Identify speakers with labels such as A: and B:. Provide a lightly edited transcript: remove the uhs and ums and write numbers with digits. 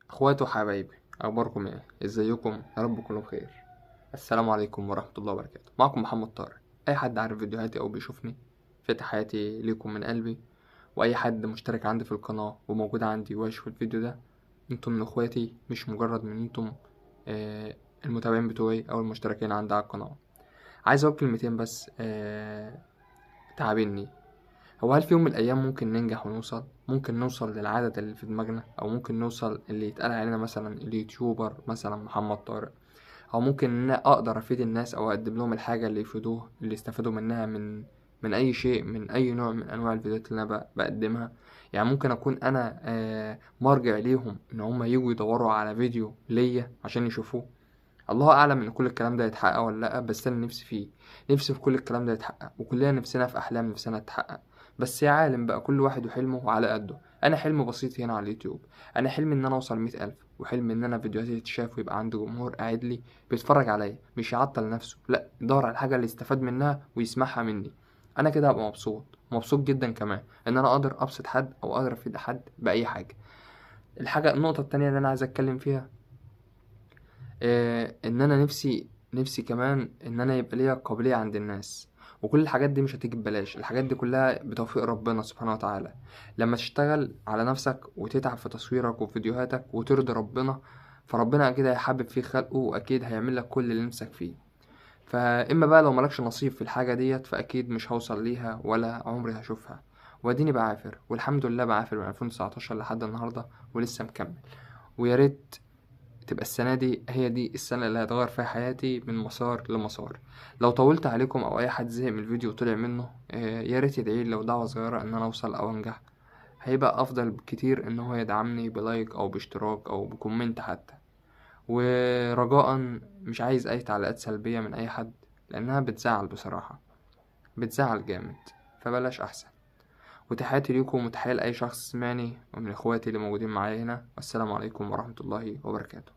A: اخواتي وحبايبي، اخباركم ايه؟ ازيكم؟ يا رب كله بخير. السلام عليكم ورحمة الله وبركاته. معكم محمد طارق. اي حد عارف فيديوهاتي او بيشوفني، فتحياتي ليكم من قلبي. واي حد مشترك عندي في القناة وموجود عندي ويشوف الفيديو ده، انتم من اخواتي، مش مجرد من انتم المتابعين بتوعي او المشتركين عندي على القناة. عايز اقول كلمتين بس تعبني. هو هل في يوم من الايام ممكن ننجح ونوصل؟ ممكن نوصل للعدد اللي في دماغنا، او ممكن نوصل اللي يتقال علينا مثلا اليوتيوبر مثلا محمد طارق، او ممكن ان انا اقدر افيد الناس او اقدم لهم الحاجة اللي يفيدوه، اللي يستفادوا منها من اي شيء، من اي نوع من انواع الفيديوهات اللي انا بقدمها. ممكن اكون انا مرجع ليهم ان هم يجوا يدوروا على فيديو ليا عشان يشوفوه. الله اعلم ان كل الكلام ده يتحقق ولا لا، بس انا نفسي فيه، نفسي في كل الكلام ده يتحقق، وكلنا نفسنا في احلام نفسنا تتحقق. بس يا عالم بقى كل واحد وحلمه وعلى قده. انا حلم بسيط هنا على اليوتيوب، انا حلمي ان انا اوصل 100,000، وحلمي ان انا فيديوهاتي تتشاف ويبقى عندي جمهور قاعد لي بيتفرج عليا، مش يعطل نفسه، لا يدور على الحاجة اللي يستفاد منها ويسمعها مني. انا كده هبقى مبسوط، مبسوط جدا كمان ان انا اقدر ابسط حد او اقدر افيد حد باي حاجة. النقطة التانية اللي انا عايز اتكلم فيها، ان انا نفسي كمان ان انا يبقى ليا قابلية عند الناس. وكل الحاجات دي مش هتيجي ببلاش، الحاجات دي كلها بتوفيق ربنا سبحانه وتعالى. لما تشتغل على نفسك وتتعب في تصويرك وفيديوهاتك وترضي ربنا، فربنا اكيد هيحبب فيه خلقه، واكيد هيعمل لك كل اللي نفسك فيه. فاما بقى لو مالكش نصيب في الحاجة ديت، فاكيد مش هوصل ليها ولا عمري هشوفها. واديني بعافر، والحمد لله بعافر من 2019 لحد النهاردة ولسه مكمل. ويا ريت تبقى السنة دي هي دي السنة اللي هتغير فيها حياتي من مسار لمسار. لو طولت عليكم أو أي حد زهق من الفيديو وطلع منه، يا ريت يدعي لي لو دعوة صغيرة إن أنا أوصل أو أنجح. هيبقى أفضل بكتير إن هو يدعمني ب like أو باشتراك أو ب comment حتى. ورجاء مش عايز أي تعليقات سلبية من أي حد، لأنها بتزعل بصراحة، بتزعل جامد، فبلاش أحسن. وتحياتي ليكم وتحية لأي شخص سمعني ومن إخواتي اللي موجودين معايا هنا. والسلام عليكم ورحمة الله وبركاته.